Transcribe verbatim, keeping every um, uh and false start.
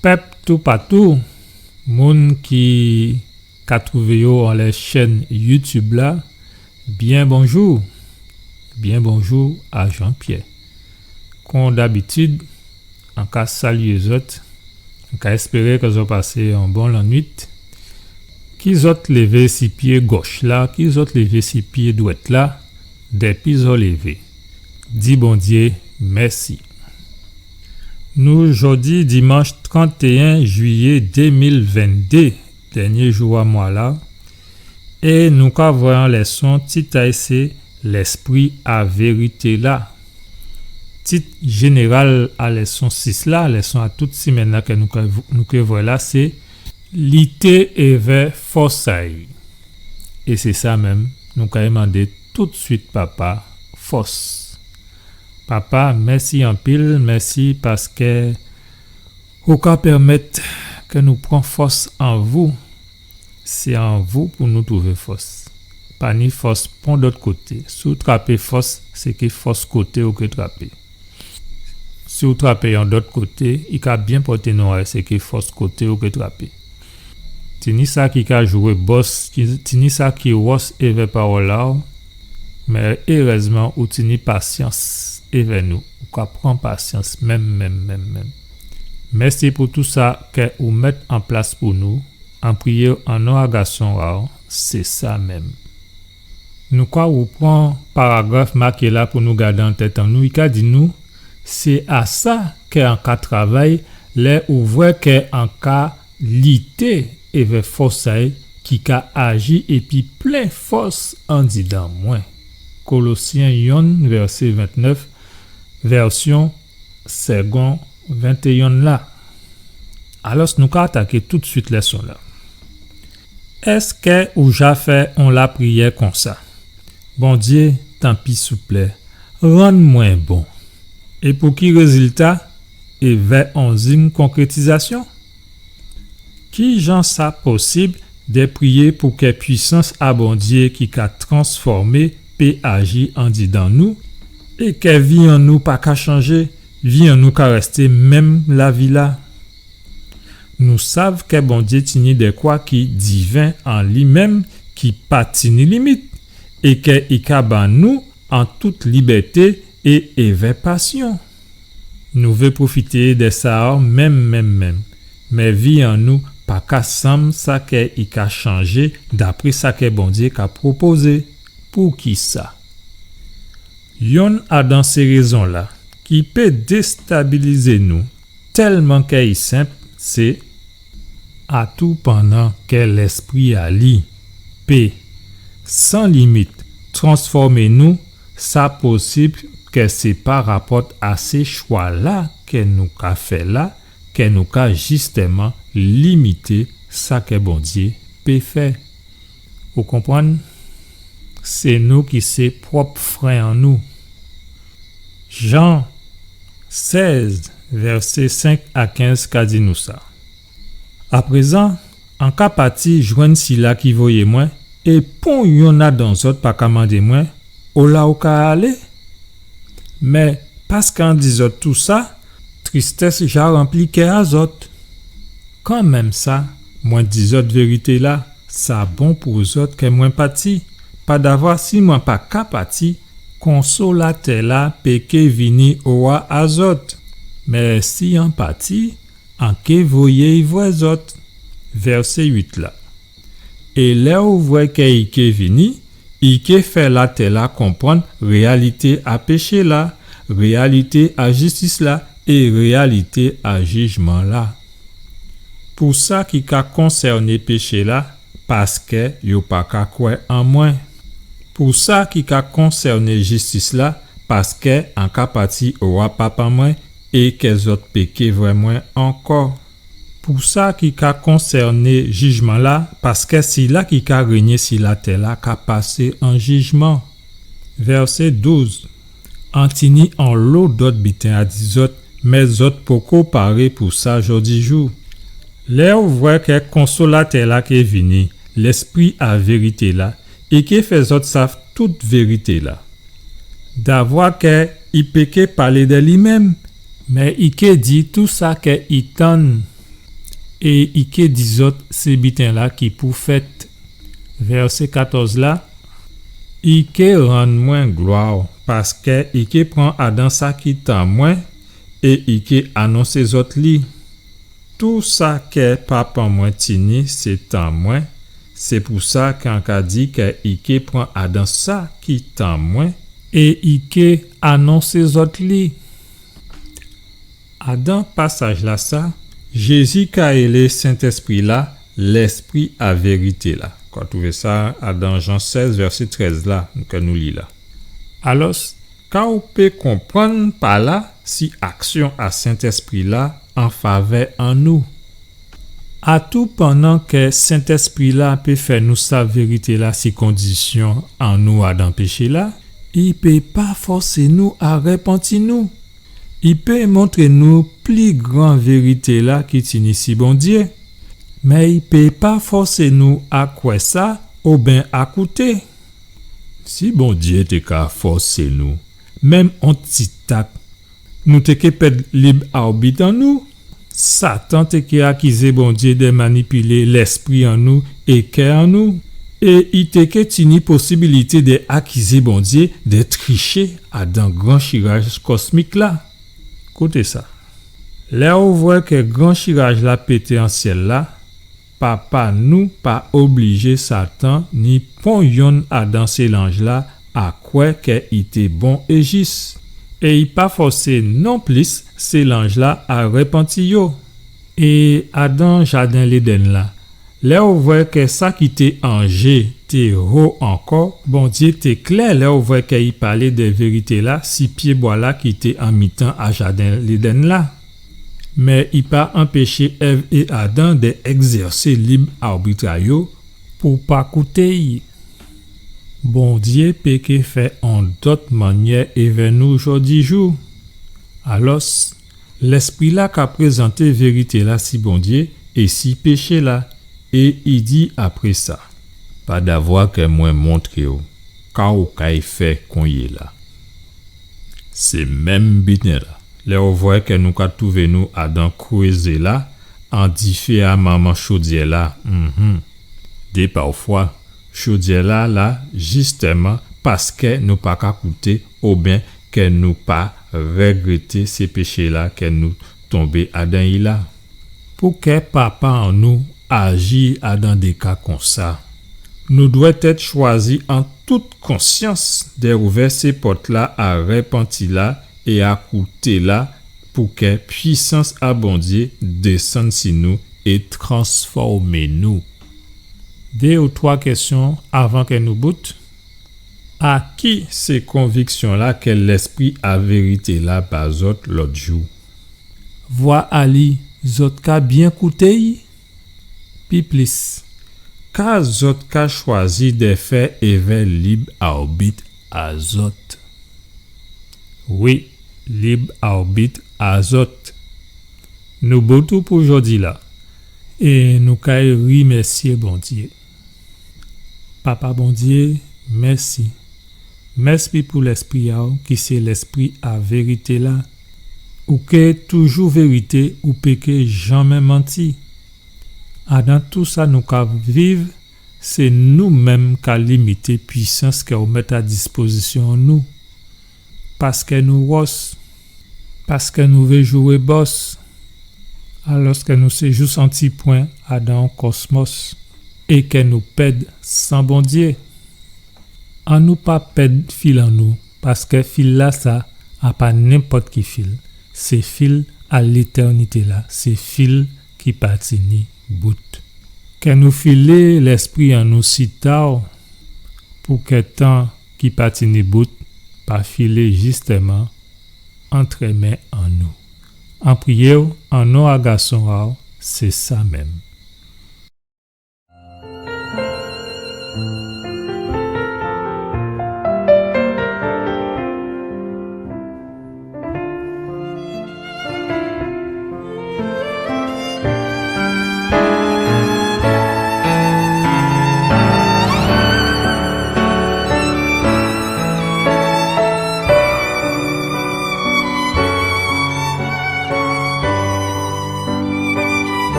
Pèp toupatou, moun ki ka twouvé yo anlè chèn YouTube la, byen bonjou. Byen bonjou a Jean-Pierre. Kon dabitid, an ka salyé zòt, an ka èspéré kè zòt pasé on bon lannwit. Ki zòt lévé si pyé gòch la, ki zòt lévé si pyé dwèt la, dèpi zò lévé. Di Bondyé mèsi. Nou jòdi dimanch trantéyen jwiyé dé mil venndé, dènyé jou a mwa la, é nou ka vwè on lèson, tit a'y sé Lèspri a vérité la. Tit jénéral a lèson sis la, lèson a tout simenn la kè nou ka, nou ké vwè la, sé Lité èvè fòs a'y. É sé sa menm, nou ka mandé toutswit Papa fòs. Papa, mèsi anpil, mèsi paskè ou ka pèmèt kè nou pran fòs an vou. Sé an vou pou nou twouvé fòs. Pa ni fòs pon dòt koté. Si ou trapé fòs, sé ké fòs koté ou ké trapé. Si ou trapé on dòt koté, i ka byen pòté nou alé, sé ké fòs koté ou ké trapé. Tini sa ki ka jwé bòs, ki, tini sa ki wòs èvè pawòl la, mé érèzman ou tini pasyans èvè nou. Ou ka pran pasyans menm, menm, menm, menm. Mèsi pou tou sa kè ou mèt an plas pou nou. An priyé an non a gason a'w, sé sa menm. Nou ka woupran paragraf maké la pou nou gadé an tèt an nou, i ka di nou, sé a sa kè an ka travay, lè ou vwè kè an ka lité èvè fòs a'y ki ka aji épi plen fòs andidan mwen. Kolosyen yonn, vèsé ventnèf, vèsyon Segond ventéyonn la. Alòs, nou ka ataké toutswit lèson la. Èskè ou ja fè on lapriyè konsa? Bondyé, tanpri souplé, rann mwen bon. É pou ki rézilta? Èvè on zin konkrétizasyon? Kijan sa posib dè priyé pou kè pwisans a Bondyé ki ka transfòmé pé aji andidan nou, é kè vi an nou pa ka chanjé, vi an nou ka rèsté menm lavi la? Nou sav kè Bondyé tini dè kwa ki diven an li menm, ki pa tini limit, é kè i ka ban nou an tout libèté é èvè pasyon. Nou vé pwofité dè sa menm, menm, menm. Mé vi an nou pa ka sanm sa kè i ka chanjé dapré sa kè Bondyé ka pwopozé. Poukisa? Yonn adan sé rézon la ki pé déstabilizé nou tèlman kè i senp, sé atoupannan kè Lèspri a li pé, san limit, transfòmé nou, sa posib kè sé pa rapòt a sé chwa la kè nou ka fè la, kè nou ka jistèman limité sa kè Bondyé pé fè. Ou konprann? Sé nou ki sé pwòp fren an nou. Jan sèz, vèsé senk a kenz ka di nou sa. Aprézan, an ka pati jwenn sila ki voyé mwen, é pon yonn adan zòt pa ka mandé mwen, ola ou ka alé? Mé paskè an di zòt tousa, tristès ja ranpli kè a zòt. Kanmenm sa, mwen di zòt vérité la, sa bon pou zòt kè mwen pati, padavwa si mwen pa ka pati, Konsolatè la pé ké vini owa a zòt. Mé si an pati, an ké voyé'y vwè zòt. Vèsé uit la. É lè ou vwè kè i ké vini, i ké fè latè la konprann réyalité a péché la, réyalité a jistis la é réyalité a jijman la. Pou sa ki ka konsèné péché la, paskè yo pa ka kwè an mwen. Pou sa ki ka konsèné jistis la, paskè an ka pati owa Papa mwen é kè zòt pé ké vwè mwen ankò. Pou sa ki ka konsèné jijman la, paskè sila ki ka rényé si latè la ka pasé an jijman. Vèsé douz. An tini onlo dòt biten a di zòt, mé zòt poko paré pou sa jòdijou. Lè ou vwè kè Konsolatè la ké vini, Lèspri a vérité la, i ké fè zòt sav tout vérité la. Davwa kè i pé ké palé dè li menm, mé i ké di tou sa kè i tann. é i ké di zòt sé biten-la ki pou fèt. Vèsé katòz la, i ké rann mwen glwa, paskè i ké pran adan sa ki tan mwen, é i ké anonsé zòt li. Tou sa kè Papa mwen tini sé tan mwen, sé pou sa kè an ka di kè i ké pran adan sa ki tan mwen, é i ké anonsé zòt li. Adan pasaj-lasa, Jézi ka rélé Sentèspri-la Lèspri a vérité la. Ou ka twouvé sa adan Jan sèz, vèsé trèz la, kè nou li la. Alò, ka ou pé konprann pa la si aksyon a Sentèspri-la an favè an nou? Atou pandan kè Sentèspri-la pé fè nou sav vérité-la si kondisyon an nou adan péché-la, i pé pa fòsé nou a répanti nou. I pé montré nou pli gran vérité-la ki tini si Bondyé, mé i pé pa fòsé nou a kwè sa oben a kouté. Si Bondyé té ka fòsé nou, menm on ti tak, nou té ké pèd lib awbit an nou. Satan té ké akizé Bondyé dè manipilé lèspri an nou é kè an nou, é i té ké tini posibilité dè akizé Bondyé dè triché adan gran chiraj kòsmik la. Kouté sa. Lè ou vwè kè gran chiraj-la pété an syèl-la, Papa nou pa oblijé Satan ni pon yonn adan sé lanj-la a kwè kè i té bon é jis, é i pa fòsé nonplis sé lanj-la a répanti yo. É adan jaden Léden la, lè ou vwè kè sa ki té an jé té ho ankò, Bondyé té klè lè ou vwè kè i palé dè vérité-la si pyébwa-la ki té an mitan a jaden Léden la. Mé i pa anpéché Èv é Adan dè ègzèsé lib awbit a yo pou pa kouté i. Bondyé pé ké fè on dòt mannyè èvè nou jòdijou. Alò, Lèspri-la ka prézanté vérité-la si Bondyé é si péché-la, é i di apré sa, pa davwa kè mwen montré ou ka ou kay fè konyéla. Sé menm biten-la. Lè ou vwè kè nou ka twouvé nou adan krézé-la, an difé a manman chodyè-la, mhm. Dè pafwa, chodyè-la la, jistèman, paskè nou pa ka kouté, oben kè nou pa règrété sé péché-la kè nou tonbé adan i la. Pou kè Papa an nou aji adan dé ka konsa, nou dwèt èt chwazi an tout konsyans dè ouvè sé pòt-la a répanti-la é a kouté-la, pou kè pwisans a Bondyé désann si nou é transfòmé nou. Dé ou twa kèsyon avan kè nou bout. A ki sé konviksyon-la kè Lèspri a vérité-la ba zòt lòt jou? Vwa a li, zòt ka byen kouté i? Pi plis, ka zòt ka chwazi dè fè èvè lib awbit a zòt? Wi, lib awbit a zòt. Nou bout pou jòdi-la, é nou kay rimèsyé Bondyé. Papa Bondyé, mèsi. Mèsi pou Lèspri a'w ki sé Lèspri a vérité-la. Ou ké toujou vérité, ou pé ké janmé manti. Adan tou sa nou ka viv, sé nou menm ka limité pwisans kè ou mèt a dispozisyon nou. Paskè nou wòs, paskè nou vé jwé bòs, alòskè nou sé jis on ti pwen adan on kòsmòs, é kè nou pèd san Bondyé. Annou pa pèd fil an nou, paskè fil-lasa a pa nenpòt ki fil, sé fil a létènité-la, sé fil ki pa tini bout. Kè nou filé lèspri an nou si ta'w, pou kè tan ki pa tini bout pa filé jistèman antrè men an nou. An priyé'w an non a Gason a'w, sé sa menm.